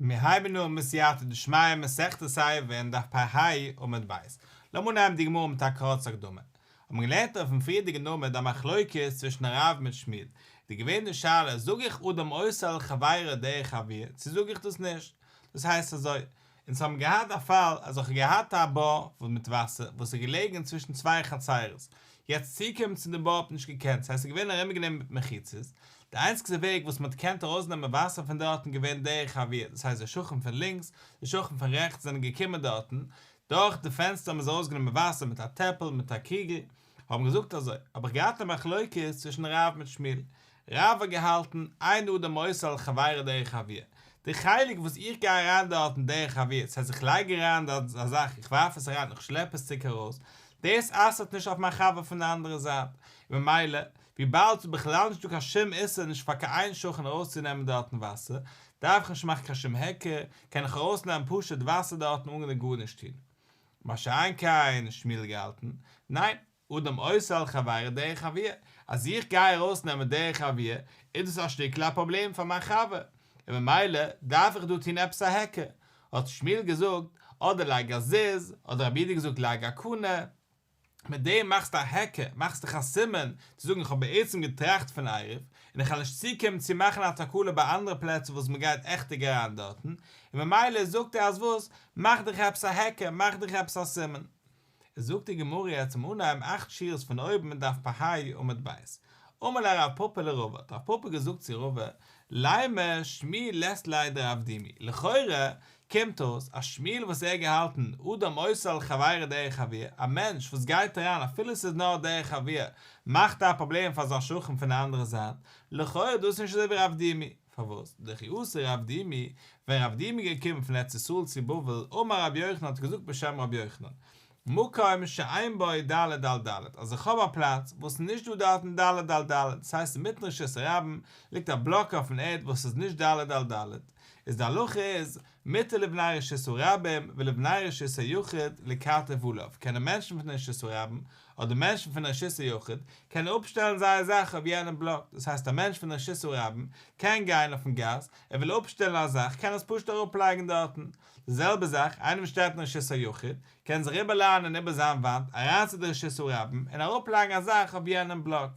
מיר הייבן אן בסייעתא דשמיא מסכת עירובין דף פ"ה עמוד ב'. לאמיר נעמען די גמרא מיט א קורצע הקדמה. האבן מיר געלערנט אויפן פריערדיגן עמוד א מחלוקת צווישן רב מיט שמואל. די געווען די שאלה זאג איך אדם אוסר על חברו דרך אוויר צו זאג איך דאס נישט. דאס הייסט אזוי, אונז האבן געהאט א פאל אז איך האב געהאט א בור מיט וואסער וואס איז געלעגן צווישן צוויי חצרות, יעצט צוקומען צו די בור האט מען נישט געקענט, ס'הייסט ס'איז געווען ארומגענומען מיט מחיצות, די איינציגסטע וועג וואס מען האט געקענט ארויסנעמען וואסער פון דארטן געווען דרך אוויר, דאס הייסט די שכן פון לינקס, די שכן פון רעכטס זענען געקומען דארטן, דורך די פענסטער האבן זיי ארויסגענומען וואסער מיט א טעפל מיט א קריגל, האבן געזאגט אזוי, האב איך געהאט א מחלוקת צווישן רב מיט שמואל, רב האט געהאלטן, אין אדם אוסר על חברו דרך אוויר, די חלק וואס איך גיי אריין דארטן דרך אוויר, ס'הייסט איך לייג אריין דארט א זאך, איך ווארף עס אריין, איך שלעפ עס צוריק ארויס, דאס אסר'ט נישט אויף מיין חבר פון די אנדערע זייט, און ממילא, וויבאלד ס'איז בכלל נישטא קיין שום איסור נישט פאר קיין איין שכן ארויסצונעמען דארטן וואסער, דארף איך נישט מאכן קיין שום היכר, קען איך ארויסנעמען פשוט וואסער דארטן אן גארנישט טון. מה שאין כן שמואל געהאלטן, ניין, אדם אוסר על חברו דרך אוויר, אז איך גיי ארויסנעמען דרך אוויר, איז דאס א שטיקל א פראבלעם פאר מיין חבר, און ממילא דארף איך דא טון עפעס א היכר, האט שמואל געזאגט, אדער לייג א זיז, אדער רבי יהודה געזאגט לייג א קנה, מיט דעם מאכסטו א היכר, מאכסט דיך א סימן צו זאגן איך האב בעצם געטראכט פון עירוב, און איך וועל נישט צוקומען צו מאכן א תקלה ביי אנדערע פלעצער וואס מען גייט עכטיג אריין דארטן, און ממילא זאגט ער אז וואס, מאך דיך עפעס א היכר, מאך דיך עפעס א סימן. זאגט די גמרא יעצט צום אנהייבן אכט שורות פון אויבן אין דף פ"ה עמוד ב', אמר ליה רב פפא לרבא, האט רב פפא געזאגט צו רבא, לימא שמואל לית ליה דרב דימי, לכאורה קומט אויס אז שמואל וואס ער האט געהאלטן אדם אוסר על חברו דרך אוויר, א מענטש וואס גייט אריין אפילו ס'איז נאר דרך אוויר מאכט א פראבלעם פאר זיין שכן פון די אנדערע זייט, לכאורה דאס איז נישט אזוי ווי רב דימי, פארוואס? דכי אתא רב דימי, ווען רב דימי איז געקומען פון ארץ ישראל צו בבל, אמר רבי יוחנן האט געזאגט בשם רבי יוחנן, מקום שאין בו ד' על ד', אז איך האב א פלאץ וואס איז נישט דא דארטן ד' על ד', דאס הייסט אינמיטן רשות הרבים ליגט א בלאק אויפן ערד וואס איז נישט ד' על ד', איז די הלכה איז, מותר לבני רשות הרבים ולבני רשות היחיד לכתף עליו, קענען מענטשן פון רשות הרבים אדער מענטשן פון רשות היחיד קענען אפשטעלן זייער זאך אויף יענעם בלאק, דאס הייסט א מענטש פון רשות הרבים קען גיין אויפן גאס, ער וויל אפשטעלן א זאך קען ער עס פשוט אראפלייגן דארטן, די זעלבע זאך איינער וואס שטייט אין רשות היחיד קען זיך איבערלאנען איבער זיין וואנט אריין צו די רשות הרבים און אראפלייגן א זאך אויף יענעם בלאק.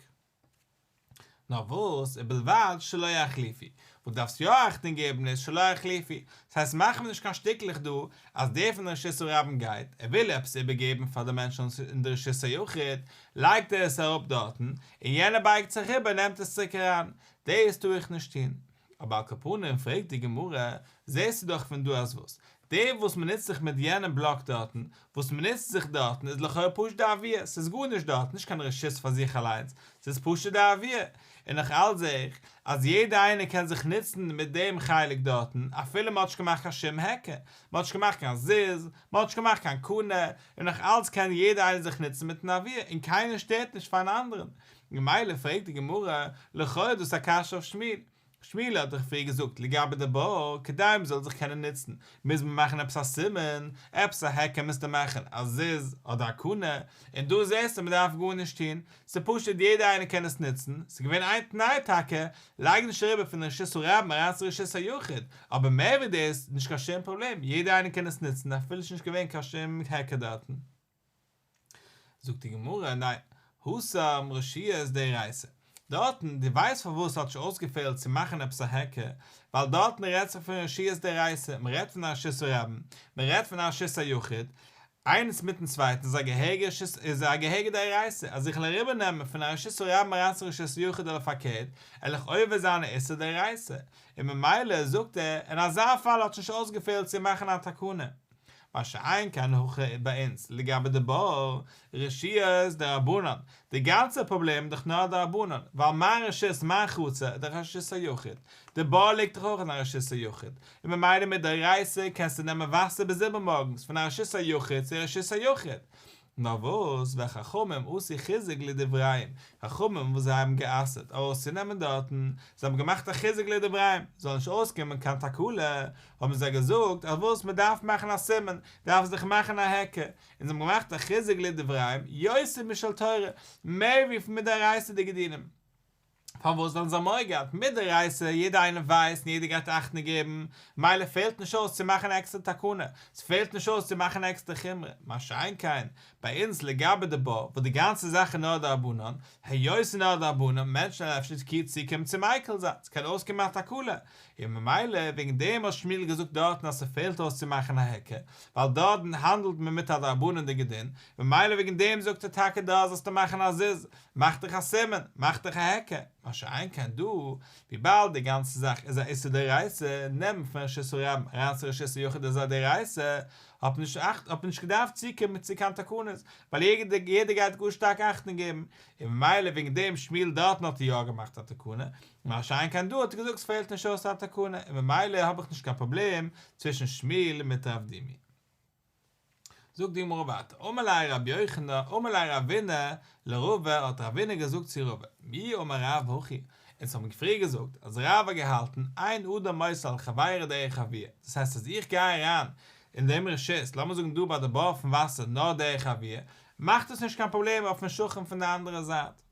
נאר וואס, ובלבד שלא יחליפו, וואס דארפסט יא אכטונג געבן איז שלא יחליפו, דאס הייסט מאך מיר נישט קיין שטיקלעך דא אז דער פון די רשות הרבים גייט, ער וויל עפעס איבערגעבן פאר די מענטשן אין די רשות היחיד, לייגט ער עס אראפ דארטן, און יענער בייגט זיך איבער נעמט עס צוריק אריין, דאס טאר איך נישט טון. אבער על כל פנים פרעגט די גמרא, זעסטו דאך פון דא אז וואס? דער וואס מ'נוצט זיך מיט יענעם בלאק דארטן, וואס מ'נוצט זיך דארטן איז לכאו' פשוט די אוויר, ס'איז גארנישט דארט, נישט קיין רשות פאר זיך אליינס, ס'איז פשוט די אוויר, און נאך אלץ זעה איך אז יעדער איינער קען זיך נוצן מיט דעם חלק דארטן אפילו מ'האט נישט געמאכט קיין שום היכר, מ'האט נישט געמאכט קיין זיז, מ'האט נישט געמאכט קיין קנה, און נאך אלץ קען יעדער איינער זיך נוצן מיטן אוויר און קיינער שטערט נישט פארן אנדערן, ממילא פרעגט די גמרא, לכאו' איז דאס א קשיא אויף שמואל, שמואל האט דאך פריער געזאגט לגבי די בור, כדי מ'זאל זיך קענען נוצן, מוז מען מאכן עפעס א סימן, עפעס א היכר מוזטו מאכן, א זיז אדער א קנה, און דא זעסטו מ'דארף גארנישט טון, ס'פשוט יעדער איינער קען עס נוצן, ס'איז געווען איין תנאי טאקע, לייג נישט אריבער פון רשות הרבים אריין צו רשות היחיד, אבער מער ווי דאס, נישט קיין שום פראבלעם, יעדער איינער קען עס נוצן אפילו ס'נישט געווען קיין שום היכר דארטן. זאגט די גמרא, ניין, התם רשויות דאורייתא, דארטן, דו ווייסט פארוואס ס'האט נישט אויסגעפעלט צו מאכן עפעס א היכר, ווייל דארטן רעדט זיך פון רשויות דאורייתא, מען רעדט פון א רשות הרבים, מען רעדט פון א רשות היחיד, איינס מיטן צווייטן איז א געהעריגע רשות, איז א געהעריגע דאורייתא, אז איך וועל אריבער נעמען פון א רשות הרבים אריין צו רשות היחיד אדער פארקערט, וועל איך עובר זיין א איסור דאורייתא, און ממילא זאגט ער, אין אזא פאל האט נישט אויסגעפעלט צו מאכן א תקנה. מה שאין כן הכא ביי אונז לגבי די בור, רשויות דרבנן, די גאנצע פראבלעם איז דאך נאר דרבנן, ווייל מיין רשות מיין חצר איז דאך א רשות היחיד, די בור ליגט דאך אויך אין א רשות היחיד, און ממילא מדאורייתא קענסטו נעמען וואסער ביז איבערמארגנס פון א רשות היחיד צו רשות היחיד, נאר וואס וחכמים עשו חיזוק לדבריהם, חכמים וואס זיי האבן גע'אסר'ט ארויסצונעמען דארטן, זיי האבן געמאכט א חיזוק לדבריהם, זאל נישט אויסקומען קיין תקלה, האבן זיי געזאגט אז וואס מען דארף מאכן א סימן, דארף זיך מאכן א היכר, און זיי האבן געמאכט א חיזוק לדבריהם, יותר משל תורה, מער ווי פון מדאורייתא'דיגע דינים. פארוואס ווייל זיי האבן מורא געהאט מדאורייתא, יעדער איינער ווייסט און יעדער גייט אכטונג געבן, מילא פעלט נישט אויס צו מאכן עקסטערע תקנה, ס'פעלט נישט אויס צו מאכן עקסטערע חומרא, מה שאין כן ביי אונז לגבי די בור וואס די גאנצע זאך איז נאר דרבנן, היות ס'איז נאר דרבנן, מענטשן וועלן אפשר צוקומען צו מיקל זיין, ס'קען אויסקומען א תקלה, און ממילא וועגן דעם האט שמואל געזאגט דארטן אז ס'פעלט אויס צו מאכן א היכר, ווייל דארטן האנדלט מען מיט א דרבנן'דיגע דין, ממילא וועגן דעם זאגט ער טאקע דארט זאלסטו מאכן א זיז, מאך דיך א סימן, מאך דיך א היכר, מה שאין כן דא, וויבאלד די גאנצע זאך איז א איסור דאורייתא, נעמען פון רשות הרבים אריין צו רשות היחיד איז א דאורייתא, האט מען נישט האט מען נישט געדארפט צוקומען צו קיין תקנות, ווייל יעדער גייט גאר שטארק אכטונג געבן, און ממילא וועגן דעם שמואל דארטן האט ער יא געמאכט א תקנה, מה שאין כן דא האט ער געזאגט ס'פעלט נישט אויס א תקנה, און ממילא האב איך נישט קיין פראבלעם צווישן שמואל מיט רב דימי. זאגט די גמרא ווייטער, אמר ליה רבי יוחנן, אמר ליה רבינא לרבא, האט רבינא געזאגט צו רבא, מי אמר רב הכי, אונז האבן פריער געזאגט אז רב האט געהאלטן אין אדם מוסר על חבירו דרך אויר, דאס הייסט אז איך גיי אריין אין דעם רשות, לאמיר זאגן דא ביי די בור פון וואסער נאר דרך אויר, מאכט עס נישט קיין פראבלעם אויפן שכן פון די אנדערע זייט.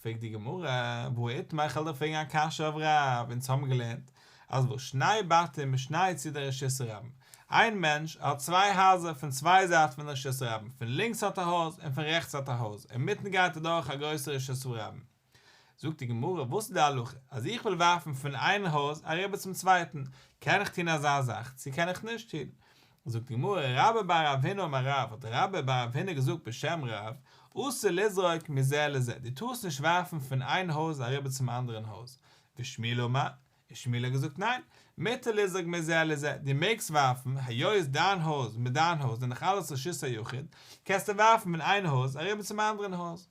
פרעגט די גמרא, והא איתמר איך וועל דיר פרעגן א קשיא אויף רב, אונז האבן געלערנט אז וואס שני בתים משני צידי רשות הרבים, איין מענטש האט צוויי הייזער פון צוויי זייטן פון רשות הרבים, פון לינקס האט א הויז און פון רעכטס האט א הויז, אינמיטן גייט אדורך א גרויסע רשות הרבים. זאגט די גמרא, וואס איז די הלכה, אז איך וויל ווארפן פון איין הויז אריבער צום צווייטן, קען איך טון אזא זאך, צו קען איך נישט טון? זאגט די גמרא, רבה בר רב הונא אמר רב, האט רבה בר רב הונא געזאגט בשם רב, אסור לזרוק מזה לזה, דו טארסט נישט ווארפן פון איין הויז אריבער צום אנדערן הויז, ושמואל אמר, און שמואל האט געזאגט ניין, מותר לזרוק מזה לזה, דו מעגסט ווארפן, היות דיין הויז מיט דיין הויז זענען דאך אלעס רשות היחיד, קענסטו ווארפן פון איין הויז אריבער צום אנדערן הויז.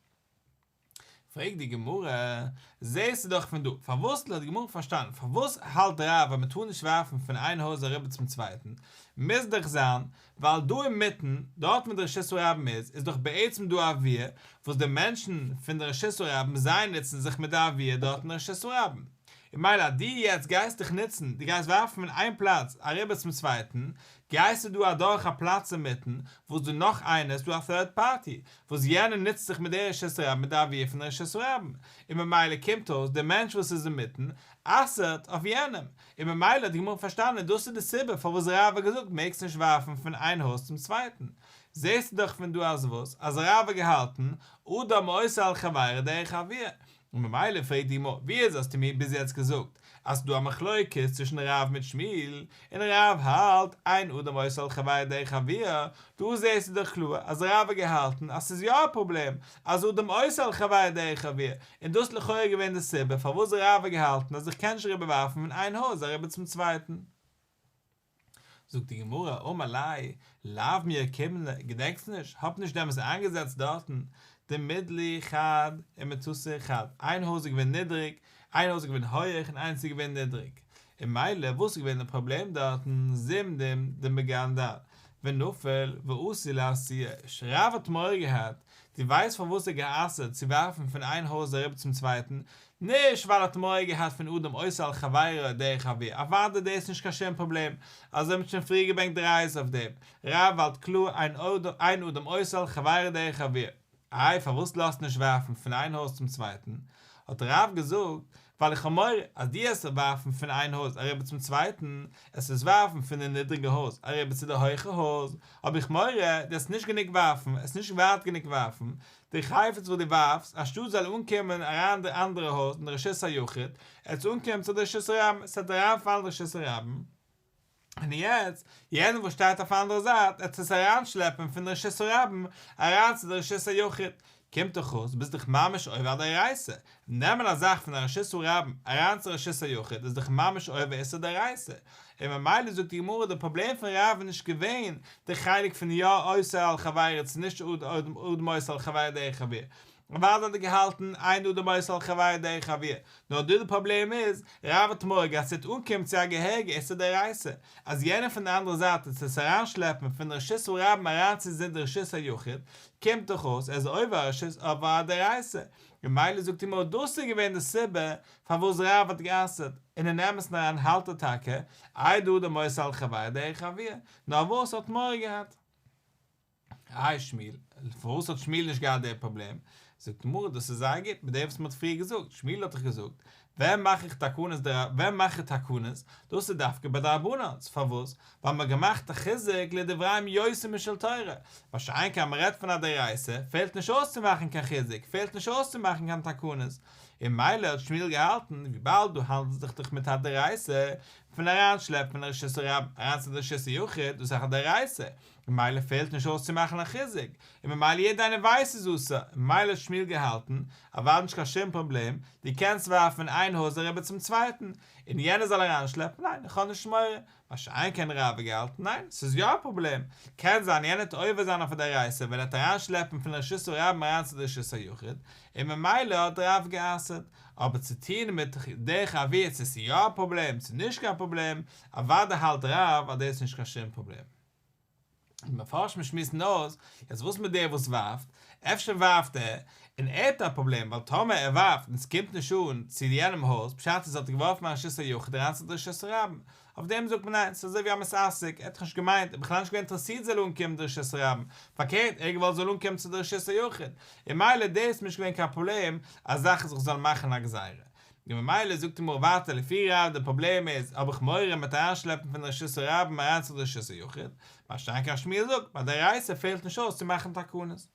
פרעגט די גמרא, זעסטו דאך פון דא, פארוואס האט די גמרא פארשטאנען, פארוואס האלט רב אז מען טאר נישט ווארפן פון איין הויז אריבער צום צווייטן, מוז דאך זיין, ווייל דא אינמיטן, דארט וואו די רשות הרבים איז, איז דאך בעצם דא א אויר, וואס די מענטשן פון די רשות הרבים זיי נוצן זיך מיט די אויר דארט אין רשות הרבים. און מילא אז דו יעצט גייסט דיך נוצן, דו גייסט ווארפן פון איין פלאץ אריבער צום צווייטן, גייסטו דא אדורך א פלאץ אינמיטן, וואס דא נאך איינער, ס'דא א third party, וואס יענער נוצט זיך מיט די רשות הרבים מיט די אויר פון די רשות הרבים, און ממילא קומט אויס דער מענטש וואס איז אינמיטן אסר'ט אויף יענעם, און ממילא האט די גמרא פארשטאנען דאס איז די סיבה פארוואס רב האט געזאגט מעגסט נישט ווארפן פון איין הויז צום צווייטן, זעסטו דאך פון דא אז וואס? אז רב האט געהאלטן אדם אוסר על חברו דרך אויר, און ממילא פרעגט די גמרא, ווי אזוי האסטו מיר ביז יעצט געזאגט אז ס'דא א מחלוקת צווישן רב מיט שמואל, און רב האלט אין אדם אוסר על חברו דרך אויר, דא זעסטו דאך קלאר אז רב האט געהאלטן אז ס'איז יא א פראבלעם אז אדם אוסר על חברו דרך אויר, און דאס איז לכאורה געווען די סיבה פארוואס רב האט געהאלטן אז איך קען נישט אריבערווארפן פון איין הויז אריבער צום צווייטן. זאגט די גמרא, אמר ליה, לאו מי אוקימנא, געדענקסט נישט, האט נישט דעמאלס איינגעזעצט דארטן, דמידלי חד ומתתי חד, איין הויז איז געווען נידריג, איין הויז איז געווען הויעך און איינס איז געווען נידריג, און מילא וואס איז געווען די פראבלעם דארטן, זימנין דמגנדן, ונפיל ואתי לאתויי, רב האט מורא געהאט, דו ווייסט פארוואס ער האט גע'אסר'ט צו ווארפן פון איין הויז אריבער צום צווייטן, נישט ווייל ער האט מורא געהאט פון אדם אוסר על חברו דרך אויר, אוודאי דאס איז נישט קיין שום פראבלעם, אזוי מ'האט שוין פריער געברענגט ראיות אויף דעם, רב האלט קלאר אין אדם אוסר על חברו דרך אויר, איי פארוואס לאזט נישט ווארפן פון איין הויז צום צווייטן, האט רב געזאגט, ווייל איך האב מורא אז דו עסט ווארפן פון איין הויז אריבער צום צווייטן, עסט עס ווארפן פון די נידריגע הויז אריבער צו די הויכע הויז, האב איך מורא דו עסט נישט גענוג ווארפן, עסט נישט ווייט גענוג ווארפן, די חפץ וואס דו ווארפסט, אנשטאט זאל אנקומען אריין אין די אנדערע הויז אין די רשות היחיד, עס אנקומען צו די רשות הרבים, עס וועט אריינפאלן אין רשות הרבים, און יעצט, יענער וואס שטייט אויף אנדערע זייט, עט עס אריינשלעפן פון די רשות הרבים אריין צו די רשות היחיד, קומט דאך אויס ביסט דאך ממש עובר א דאורייתא, נעמען א זאך פון א רשות הרבים אריין צו רשות היחיד איז דאך ממש עובר איסור דאורייתא, און ממילא זאגט די גמרא די פראבלעם פון רב איז נישט געווען די חלק פון יא אוסר על חברו צו נישט אדם אוסר על חברו דרך אויר, אוודאי האט ער געהאלטן אין אדם אוסר על חברו דרך אויר, נאר דא די פראבלעם איז, רב האט מורא געהאט ס'וועט אנקומען צו א געהעריגע איסור דאורייתא, אז יענער פון די אנדערע זייט וועט עס אריינשלעפן פון די רשות הרבים אריין צו די רשות היחיד, קומט דאך אויס ער איז עובר א דאורייתא, ממילא זאגט די גמרא דאס איז געווען די סיבה פארוואס רב האט גע'אסר'ט, און אין אמת'ן אריין האלט ער טאקע אין אדם אוסר על חברו דרך אויר, נאר וואס האט מורא געהאט. איי שמואל, פארוואס האט שמואל נישט געהאט די פראבלעם? זאגט די גמרא דאס איז זייער גוט מיט דעם וואס מען האט פריער געזאגט, שמואל האט דאך געזאגט, ווען מאך איך תקנות ווען מאך איך תקנות, דאס איז דווקא ביי דרבנן'ס, פארוואס? ווייל מען האט געמאכט א חיזוק לדבריהם יותר משל תורה, מה שאין כן מען רעדט פון א דאורייתא, פעלט נישט אויס צו מאכן קיין חיזוק, פעלט נישט אויס צו מאכן קיין תקנות, און ממילא האט שמואל געהאלטן, וויבאלד דא האנדלט זיך דאך מיט א דאורייתא, פון אריינשלעפן פון רשות הרבים אריין צו די רשות היחיד, דאס איז דאך א דאורייתא, ממילא פעלט נישט אויס צו מאכן א חיזוק, און ממילא יעדער איינער ווייסט ס'איז אסור, און ממילא האט שמואל געהאלטן, אוודאי נישט קיין שום פראבלעם, דו קענסט ווארפן פון איין הויז אריבער צום צווייטן, און יענער זאל אריינשלעפן, ניין איך האב נישט מורא, מה שאין כן רב האט געהאלטן, ניין ס'איז יא א פראבלעם, קען זיין יענער וועט עובר זיין אויף א דאורייתא ווען ער וועט אריינשלעפן פון רשות הרבים אריין צו די רשות היחיד, און ממילא האט רב גע'אסר'ט, אבער צו טון מיט דרך אויר צו ס'איז יא א פראבלעם צו נישט קיין פראבלעם, אוודאי האלט רב אז דאס איז נישט קיין שום פראבלעם. די מפרשים שמועסן אויס, יעצט וואס מיט דער וואס ווארפט, אפשר ווארפט ער, און ער האט א פראבלעם, ווייל טאמער ער ווארפט און ס'קומט נישט אן צו יענעם הויז, פשט איז האט ער געווארפן א רשות היחיד אריין צו די רשות הרבים, אויף דעם זאגט מען ניין, ס'איז אזוי ווי א מתעסק, ער האט דאך נישט געמיינט, ער האט בכלל נישט געווען אינטערעסירט זאל אנקומען די רשות הרבים, פארקערט ער האט געוואלט זאל אנקומען צו די רשות היחיד, און ממילא דאס איז נישט געווען קיין פראבלעם א זאך אז איך זאל מאכן א גזירה. און ממילא זאגט די גמרא ווייטער לפי רב די פראבלעם איז האב איך מורא מ'וועט אריינשלעפן פון די רשות הרבים אריין צו די רשות היחיד, מה שאין כן שמואל זאגט ביי דאורייתא פעלט נישט אויס צו מאכן תקנות.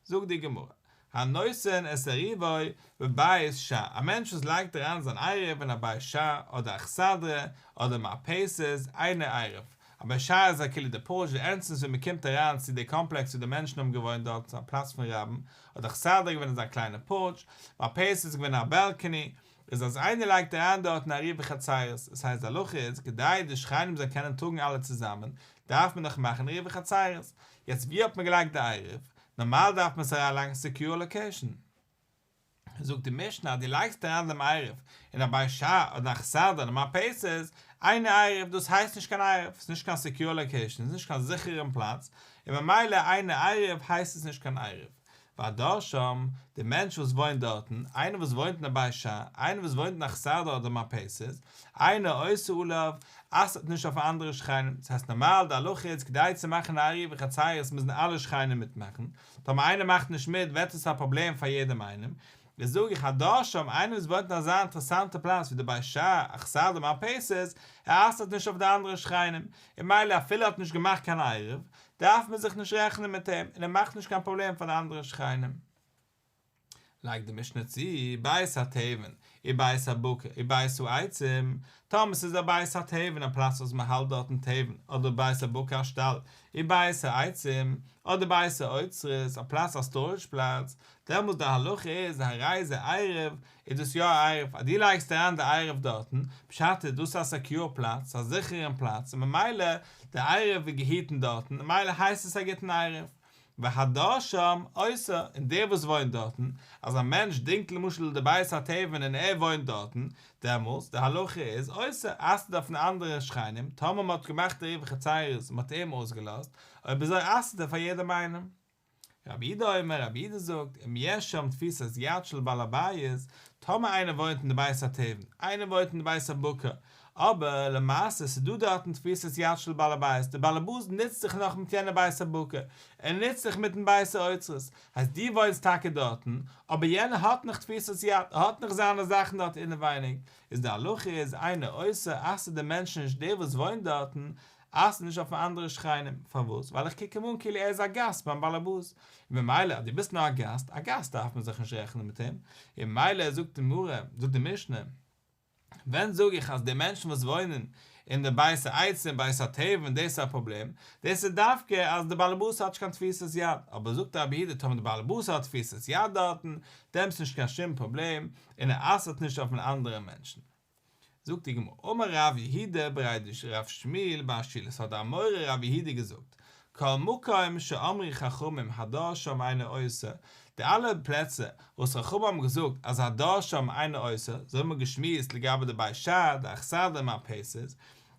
זאגט די גמרא, הנותן את עירובו בבית שער, א מענטש וואס לייגט אריין זיין עירוב אין א בית שער אדער אכסדרה אדער מרפסת, אינו עירוב, א בית שער איז א כאילו די פארטש די ענטרענס ווי מען קומט אריין צו די קאמפלעקס ווי די מענטשן האבן געוואוינט דארט ס'איז א פלאץ פון רבים, אדער אכסדרה איז געווען אזא קליינע פארטש, מרפסת איז געווען א בעלקעני, איז אז איינער לייגט אריין דארטן עירובי חצירות, עס הייסט די הלכה איז כדי די שכנים זאלן קענען טראגן אלע צוזאמען, דארף מען דאך מאכן עירובי חצירות, יעצט ווי האט מען געלייגט די עירוב? נארמאל דארף מען עס אריינלייגן סעקיור לאקעישן. זאגט די משנה אז דו לייגסט אריין דעם עירוב אין א בית שער אדער אכסדרה אדער מרפסת, אינו עירוב, דאס הייסט נישט קיין עירוב, ס'איז נישט קיין סעקיור לאקעישן, ס'איז נישט קיין זיכערן פלאץ, און ממילא אינו עירוב הייסט עס נישט קיין עירוב. והדר שם, די מענטש וואס וואוינט דארטן, איינער וואס וואוינט אין א בית שער, איינער וואס וואוינט אין אכסדרה אדער מרפסת, אינו אוסר עליו, אסר'ט נישט אויף אנדערע שכנים, דאס הייסט נארמאל די הלכה איז כדי צו מאכן א עירובי חצירות מוזן אלע שכנים מיטמאכן, טאמער איינער מאכט נישט מיט ווערט עס א פראבלעם פאר יעדעם איינעם, איז זאג איך הדר שם איינער וואס וואוינט אין אזא אינטערעסאנטע פלאץ ווי די בית שער, אכסדרה מרפסת, ער אסר'ט נישט אויף די אנדערע שכנים, און ממילא אפילו ער האט נישט געמאכט קיין עירוב, דארף מען זיך נישט רעכענען מיט אים, און ער מאכט נישט קיין פראבלעם פאר די אנדערע שכנים. לייגט די משנה צו, בית התבן, ובית הבקר, ובית העצים, טאמער ס'איז א בית התבן א פלאץ וואס מ'האלט דארטן תבן, אדער בית הבקר א שטאל, ובית העצים, אדער בית האוצרות, א פלאץ א סטארעדזש פלאץ, דעמאלס די הלכה איז הרי זה עירוב, איז דאס יא א עירוב, אז דו לייגסט אריין די עירוב דארטן, פשט איז דאס א סעקיור פלאץ, א זיכערן פלאץ, און ממילא די עירוב איז געהיטן דארטן, ממילא הייסט עס א גוטן עירוב. והדר שם אוסר, און דער וואס וואוינט דארטן, אז א מענטש דינגט למשל די בית התבן און ער וואוינט דארטן, דעמאלס, די הלכה איז, אוסר, אסר'ט אויף די אנדערע שכנים, טאמער מען האט געמאכט עירובי חצירות און מען האט אים אויסגעלאזט, אויב אזוי אסר'ט ער פאר יעדעם איינעם. רבי יהודה אומר, רבי יהודה זאגט, אם יש שם תפיסת יד של בעל הבית, טאמער איינער וואוינט אין די בית התבן, איינער וואוינט אין די בית הבקר, אבער למעשה ס'איז דא דארטן תפיסת יד של בעל הבית, דער בעלעבאס נוצט זיך נאך מיט יענע בית הבקר, ער נוצט זיך מיטן בית האוצרות, הייסט דו וואוינסט טאקע דארטן, אבער יענער האט נאך תפיסת יד, ער האט נאך זיינע זאכן דארט אינעווייניג, איז די הלכה איז אינו אוסר אסר'ט דער מענטש נישט דער וואס וואוינט דארטן, אסר'ט נישט אויפן אנדערע שכנים, פארוואס? ווייל איך קוק אים אן כאילו ער איז א גאסט ביים בעלעבאס, און ממילא אז דו ביסט נאר א גאסט, א גאסט דארף מען זיך נישט רעכענען מיט אים, און ממילא זאגט די גמרא, זאגט די משנה, ווען זאג איך אז די מענטשן וואס וואוינען אין די בית העצים בית התבן דאס איז א פראבלעם, דאס איז דווקא אז די בעלעבאס האט נישט קיין תפיסת יד, אבער זאגט רבי יהודה טאמער די בעלעבאס האט תפיסת יד דארטן, דעמאלטס נישט קיין שום פראבלעם, און ער אסר'ט נישט אויפן אנדערע מענטשן. זאגט די גמרא, אמר רב יהודה בריה דרב שמואל בר שילת האט די אמורא רב יהודה געזאגט, כל מקום שאמרו חכמים הדר שם אינו אוסר, די אלע פלעצער וואס חכמים האבן געזאגט אז הדר שם אינו אוסר, אזוי האבן מיר געשמועסט לגבי די בית שער, די אכסדרה מרפסת,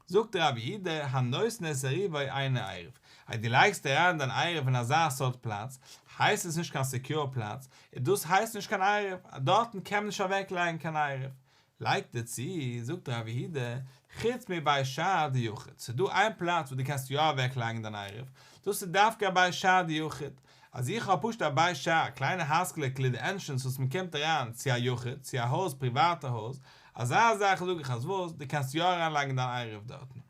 זאגט רב יהודה, הנותן את עירובו אינו עירוב, אז דו לייגסט אריין דיין עירוב אין אזא סארט פלאץ, הייסט עס נישט קיין סעקיור פלאץ, און דאס הייסט נישט קיין עירוב, דארטן קען מען נישט אוועק לייגן קיין עירוב. לייגט ער צו, זאגט רב יהודה, חוץ מבית שער דיחיד, ס'איז דא איין פלאץ וואס דו קענסט יא אוועק לייגן דיין עירוב, דאס איז דווקא א בית שער דיחיד. אז איך האב פשוט א בית שער, א קליינע הייזקעלע כאילו די ענטרענס וואס מען קומט אריין צו א יחיד, צו א הויז, פריוואטע הויז, אזא זאך זאג איך אז וואס, דו קענסט יא אריינלייגן דיין עירוב דארטן.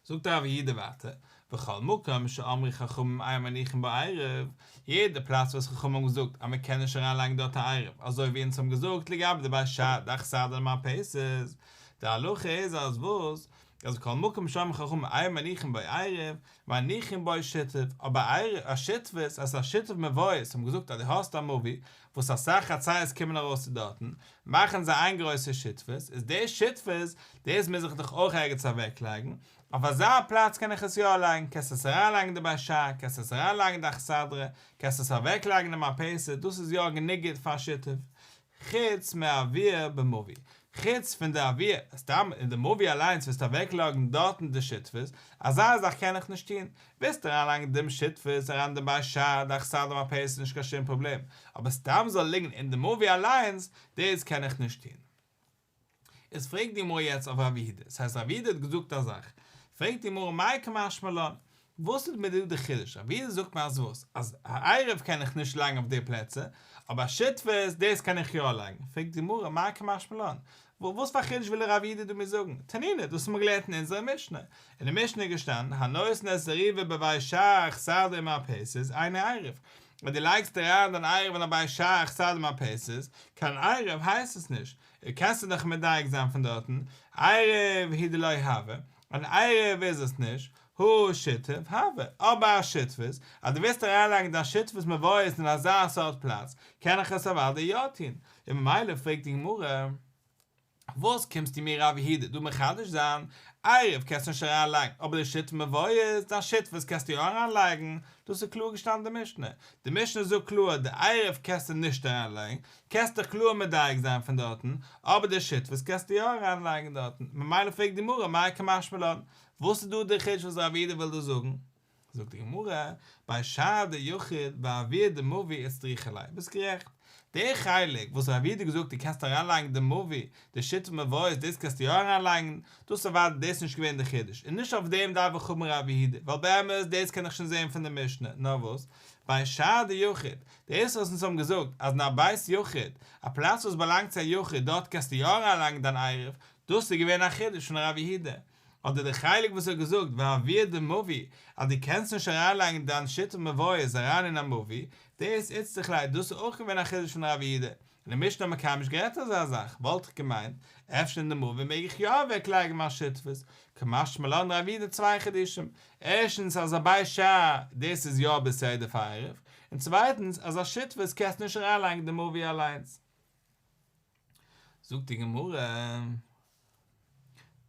זאגט רב יהודה ווייטער, וכל מקום שאמרו חכמים אין מניחין בו עירוב, יעדע פלאץ וואס חכמים האבן געזאגט אז מען קען נישט אריינלייגן דארט א עירוב, אזוי ווי אונז האבן געזאגט לגבי די בית שער, די אכסדרה מרפסת, די הלכה איז אז וואס, אז כל מקום שאמרו חכמים אין מניחין בו עירוב, מניחין בו שיתוף, אבער א שותפות, אז ס'איז א שיתוף מבואות, האבן געזאגט אז דו האסט א מבוי, וואס אסאך חצרות קומען ארויס צו דארטן, מאכן זיי איין גרויסע שותפות, איז די שותפות, דאס מוז איך דאך אויך ערגעץ אוועק לייגן, אויף אזא פלאץ קען איך עס יא לייגן, קענסט עס אריין לייגן אין די בית שער, קענסט עס אריין לייגן אין די אכסדרה, קענסט עס אוועק לייגן אין די מרפסת, דאס איז יא גענוג גוט פאר שיתוף, חוץ מאויר במבוי, חוץ פון די אויר, סתם אין די מבוי אליינס וועסטו אוועקלייגן דארטן די שותפות, אזא זאך קען איך נישט טון, וועסט אריינלייגן דעם שותפות אריין דעם בית שער, די אכסדרה מרפסת נישט קיין שום פראבלעם, אבער סתם זאל ליגן אין די מבוי אליינס, דאס קען איך נישט טון. איז פרעגט די גמרא יעצט אויף רב יהודה, ס'הייסט רב יהודה האט געזאגט א זאך, פרעגט די גמרא מאי קא משמע לן, וואס איז מיר דא די חידוש? רב יהודה זאגט מיר אז וואס? אז א עירוב קען איך נישט לייגן אויף די פלעצער, אבער א שותפות דאס קען איך יא לייגן. פרעגט די גמרא מאי קא משמע לן? וואס פאר חידוש וויל רב יהודה דא מיר זאגן? תנינא, דאס האבן מיר געלערנט אין אונזערע משנה. אין די משנה איז געשטאנען, הנותן את עירובו בבית שער אכסדרה ומרפסת, אינו עירוב. ווען דו לייגסט אריין דיין עירוב אין א בית שער אכסדרה ומרפסת, קיין עירוב הייסט עס נישט. קענסטו דאך מדייק זיין פון דארטן, עירוב הוא דלא הוי, אן עירוב איז עס נישט, הא שיתוף הוי, אבער א שותפות, אז דו ווילסט אריינלייגן דיין שותפות מבואות אין אזא סארט פלאץ, קען איך עס אוודאי יא טון, און ממילא פרעגט די גמרא, וואס קומסטו מיר רב יהודה דא מחדש זיין, עירוב קענסטו נישט אריינלייגן, אבער די שיתוף מבואות, דיין שותפות קענסטו יא אריינלייגן, דאס איז קלאר געשטאנען אין די משנה, די משנה זאגט קלאר די עירוב קענסטו נישט אריינלייגן, קענסט דיך קלאר מדייק זיין פון דארטן, אבער די שותפות קענסטו יא אריינלייגן דארטן, ממילא פרעגט די גמרא מאי קא משמע לן, וואס איז דא די חידוש וואס רב יהודה וויל דא זאגן? זאגט די גמרא, בית שער דיחיד ואויר דמבוי איצטריכא ליה, ביסט גערעכט, די חלק וואס רב יהודה האט געזאגט דו קענסט אריינלייגן די מבוי, די שיתוף מבואות דאס קענסטו יא אריינלייגן, דאס אוודאי דאס איז נישט געווען די חידוש, און נישט אויף דעם דארף איך האבן רב יהודה, ווייל באמת דאס קען איך שוין זען פון די משנה, נאר וואס, בית שער דיחיד, דאס וואס אונז האבן געזאגט אז אין א בית יחיד, א פלאץ וואס באלאנגט צו א יחיד דארט קענסטו יא אריינלייגן דיין עירוב, דאס איז געווען א חידוש פון רב יהודה. אדער די חלק וואס ער האט געזאגט ואויר דמבוי אז דו קענסט נישט אריינלייגן דיין שיתוף מבואות אריין אין א מבוי, דאס איצטריכא ליה, דאס איז אויך געווען א חידוש פון רב יהודה, אין די משנה האט מען קיינמאל נישט גערעדט אזא זאך, וואלט איך געמיינט, אפשר אין די מבוי מעג איך יא אוועק לייגן מיין שותפות, קא משמע לן רב יהודה צוויי חידושים, ערשטנס אז א בית שער דאס איז יא בסדר פאר עירוב, און צווייטנס אז א שותפות קענסטו נישט אריינלייגן די מבוי אליינס. זאגט די גמרא,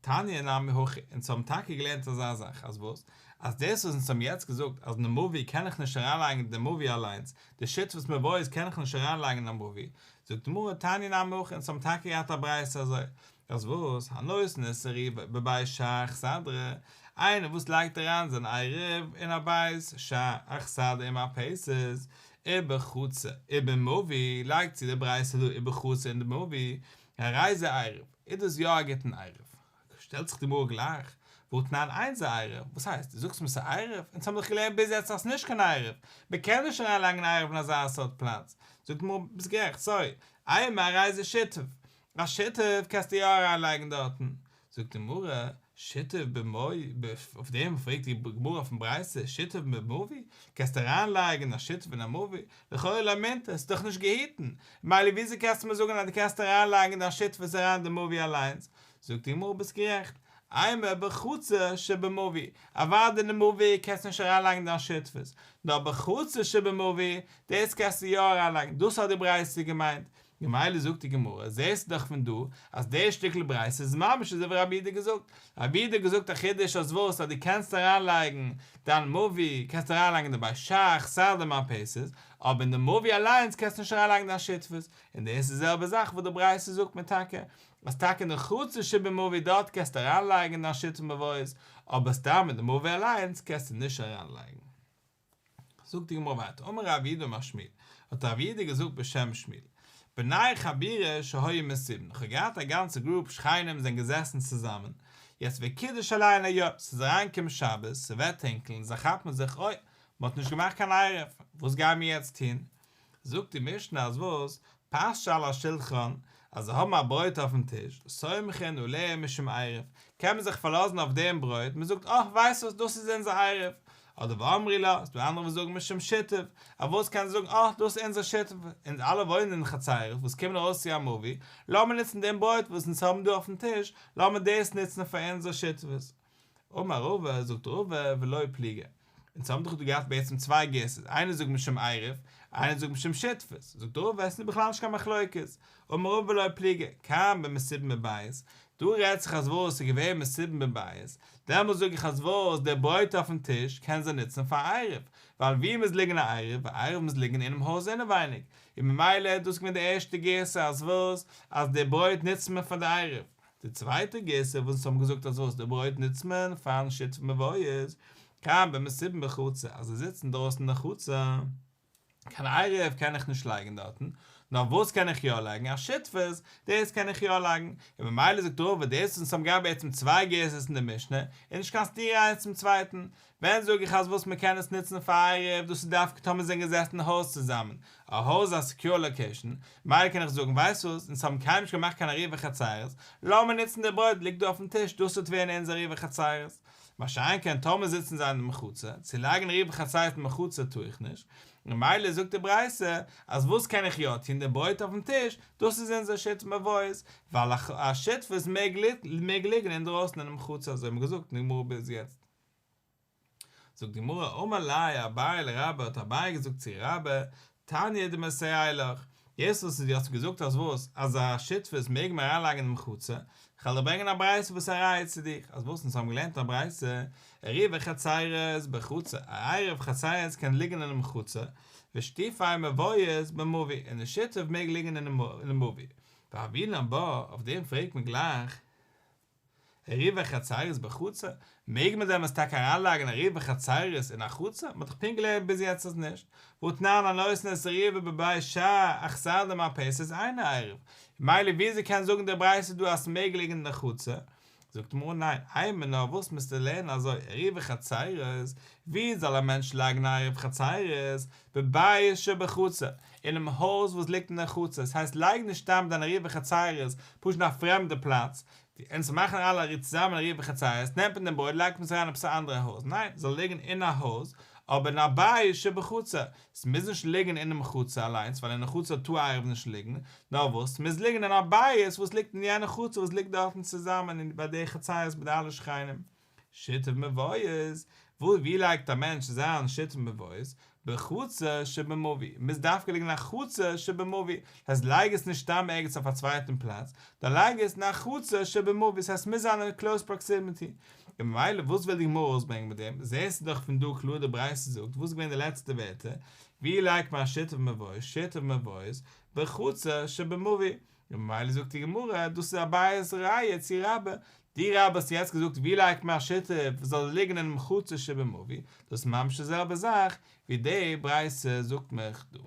תניא נמי הכי, אונז האבן טאקע געלערנט אזא זאך, אז וואס? אז דאס וואס אונז האבן יעצט געזאגט אז אין די מבוי קען איך נישט אריינלייגן די מבוי אליינס, די שותפות מבואות קען איך נישט אריינלייגן אין א מבוי, זאגט די גמרא, תניא נמי הכי, אונז האבן טאקע געהאט א ברייתא אזוי, אז וואס? הנותן את עירובו בבית שער אכסדרה, איינער וואס לייגט אריין זיין עירוב אין א בית שער אכסדרה ומרפסת, ובחצר ובמבוי, לייגט צו די ברייתא דא ובחצר אין די מבוי, הרי זה עירוב, איז דאס יא א גוטן עירוב? שטעלט זיך די גמרא גלייך, והתנן אין זה עירוב, וואס הייסט, דו זאגסט מיר ס'איז עירוב? אונז האבן דאך געלערנט ביז יעצט אז ס'איז נישט קיין עירוב, מ'קען נישט אריינלייגן עירוב אין אזא סארט פלאץ, זאגט די גמרא, ביסט גערעכט, סארי, אימא הרי זה שיתוף, א שיתוף קענסטו יא אריינלייגן דארטן, זאגט די גמרא, שיתוף במבוי, אויף דעם פרעגט די גמרא אויפן ברייתא, שיתוף במבוי, קענסט אריינלייגן א שיתוף אין א מבוי, לכאורה לא מינטר, ס'איז דאך נישט געהיטן, מילא וויאזוי קענסטו מיר זאגן אז דו קענסט אריינלייגן דיין שותפות אריין אין די מבוי אליינס, זאגט די גמרא ביסט גערעכט, אימא בחצר שבמבוי, אוודאי אין די מבוי קענסטו נישט אריינלייגן דיין שותפות, נאר בחצר שבמבוי, דאס קענסטו יא אריינלייגן, דאס האט די ברייתא געמיינט, ממילא זאגט די גמרא, זעסטו דאך פון דא אז די שטיקל ברייתא איז ממש אזוי ווי רב יהודה געזאגט, רב יהודה האט געזאגט א חידוש אז וואס אז דו קענסט אריינלייגן דיין מבוי, קענסט אריינלייגן די בית שער אכסדרה מרפסת, אבער אין די מבוי אליינס קענסטו נישט אריינלייגן דיין שותפות, און דאס איז די זעלבע זאך וואס די ברייתא זאגט מיר טאקע, אז טאקע אין די חצר שבמבוי דארט קענסטו אריינלייגן דיין שיתוף מבואות, אבער סתם אין די מבוי אליינס קענסטו נישט אריינלייגן. זאגט די גמרא ווייטער, אמר רב יהודה אמר שמואל, האט רב יהודה געזאגט בשם שמואל, בני חבורה שהיו מסובין, איך האב געהאט א גאנצע גרופ שכנים זענען געזעסן צוזאמען, יעצט וקידש עליהן היום, ס'איז אריינגעקומען שבת, ס'ווערט טונקל, און זיי כאפן זיך, אוי, מען האט נישט געמאכט קיין עירוב, וואס גייען מיר יעצט טון? זאגט די משנה אז וואס? פת שעל השולחן, אז זיי האבן א ברויט אויפן טיש, סומכין עליה משום עירוב, קען מען זיך פארלאזן אויף דעם ברויט, מען זאגט אה, ווייסט וואס, דאס איז אונזער עירוב, אדער ואמרי לה, ס'דא אנדערע וואס זאגן משום שיתוף, אויף וואס קען זאגן אה, דאס איז אונזער שיתוף, אונז אלע וואוינען אין חצרות וואס קומען ארויס צו א מבוי, לאמיר נוצן דעם ברויט וואס אונז האבן דא אויפן טיש, לאמיר דאס נוצן פאר אונזער שותפות. אמר רבא, זאגט רבא, ולא פליגי. אונז האבן דאך דא געהאט בעצם צוויי גירסאות, איינער זאגט משום עירוב, איינער זאגט משום שותפות, זאגט רבא עס איז בכלל נישט קיין מחלוקת, אמר רבא ולא פליגי, כאן במסובין בבית, דא רעדט זיך אז וואס איז געווען מסובין בבית, דעמאלס זאג איך אז וואס, דער ברויט אויפן טיש קען זיי נוצן פאר עירוב, ווייל ווי מוז ליגן א עירוב, א עירוב מוז ליגן אינעם הויז אינעווייניג, און ממילא איז דאס געווען די ערשטע גירסא אז וואס, אז די ברויט נוצט מען פאר די עירוב. די צווייטע גירסא וואס אונז האבן געזאגט אז וואס די ברויט נוצט מען פארן שיתופי מבואות, כאן במסובין בחצר, אז זיי זיצן דרויסן אין די חצר, קיין עירוב קען איך נישט לייגן דארטן, נאר וואס קען איך יא לייגן, א שותפות, דאס קען איך יא לייגן, און ממילא זאגט רבא דאס וואס אונז האבן געהאט בעצם צוויי גירסאות אין די משנה, איז נישט קיין סתירה איינס צום צווייטן, ווען זאג איך אז וואס מען קען עס נוצן פאר עירוב דאס איז דווקא טאמער זענען געזעסן אין הויז צוזאמען, א הויז איז א סעקיור לאקעישן, מילא קען איך זאגן ווייסט וואס, אונז האבן קיינמאל נישט געמאכט קיין עירובי חצירות, לאמיר נוצן די ברויט ליגט דא אויפן טיש דאס וועט ווערן אונזער עירובי חצירות. מה שאין כן טאמער זיצן זיי אינעם חצר, צו לייגן עירובי חצירות אינעם חצר טאר איך נישט, און מילא זאגט די ברייתא אז וואס קען איך יא טון די ברויט אויפן טיש, דאס איז אונזער שיתופי מבואות, ווייל א שותפות מעג ליגן אינדרויסן אינעם חצר אזוי האט מען געזאגט אין די גמרא ביז יעצט. זאגט די גמרא אמר ליה אביי לרבה האט אביי געזאגט צו רבה תניא דמסייע לך דאס וואס דו האסט געזאגט אז וואס אז א שותפות מעג מען אריינלייגן אינעם חצר כ'וועל דיר ברענגען א ברייתא וואס איז א ראיה צו דיך אז וואס אונז האבן געלערנט אין א ברייתא עירובי חצירות בחצר א עירוב חצירות קען ליגן אינעם חצר ושיתופי מבואות במבוי און די שיתוף מעג ליגן אינעם מבוי והוינן בה אויף דעם פרעגט מען גלייך עירובי חצירות בחצר? מעג מען דעמאלטס טאקע אריינלייגן עירובי חצירות אין א חצר? מען האט דאך פונקט געלערנט ביז יעצט אז נישט. והתנן הנותן את עירובו בבית שער אכסדרה מרפסת אינו עירוב. ממילא וויאזוי קען זאגן די ברייתא דא אז ס'מעג ליגן אין די חצר? זאגט די גמרא ניין, אימא נאר וואס מוזטו לערנען אזוי עירובי חצירות, ווי זאל א מענטש לייגן א עירוב חצירות? בבית שבחצר, אינעם הויז וואס ליגט אין די חצר, ס'הייסט לייג נישט סתם דיין עירובי חצירות פשוט אין א פרעמדע פלאץ, די אונז מאכן אלע צוזאמען עירובי חצירות, נעמט מען דעם ברויט לייגט מען עס אריין עפעס א אנדערע הויז, ניין, ס'זאל ליגן אין א הויז, אבער אין א בית שבחצר, ס'מוז נישט ליגן אינעם חצר אליינס, ווייל אינעם חצר טאר א עירוב נישט ליגן, נאר וואס, ס'מוז ליגן אין א בית וואס ליגט אין יענע חצר וואס ליגט דארטן צוזאמען ביי די חצירות מיט די אלע שכנים. שיתופי מבואות, וואו ווי לייגט א מענטש זיין שיתופי מבואות? בחצר שבמבוי, מוז דווקא ליגן אין א חצר שבמבוי, דאס הייסט לייג עס נישט סתם ערגעץ אויף א צווייטן פלאץ, נאר לייג עס אין א חצר שבמבוי, דאס הייסט מוז זיין אין קלאוס פראקסימיטי. און ממילא וואס וויל די גמרא ארויסברענגען מיט דעם? זעסטו דאך פון דא קלאר די ברייתא זאגט, וואס איז געווען די לעצטע ווערטער? ווי לייגט מען א שיתופי מבואות? שיתופי מבואות בחצר שבמבוי, און ממילא זאגט די גמרא, דאס איז אביי'ס ראיה צו רבה, דו רבה האסט יעצט געזאגט ווי לייגט מען א שיתוף וואס זאל ליגן אינעם חצר שבמבוי, דאס איז ממש די זעלבע זאך ווי די ברייתא זאגט מיך דא.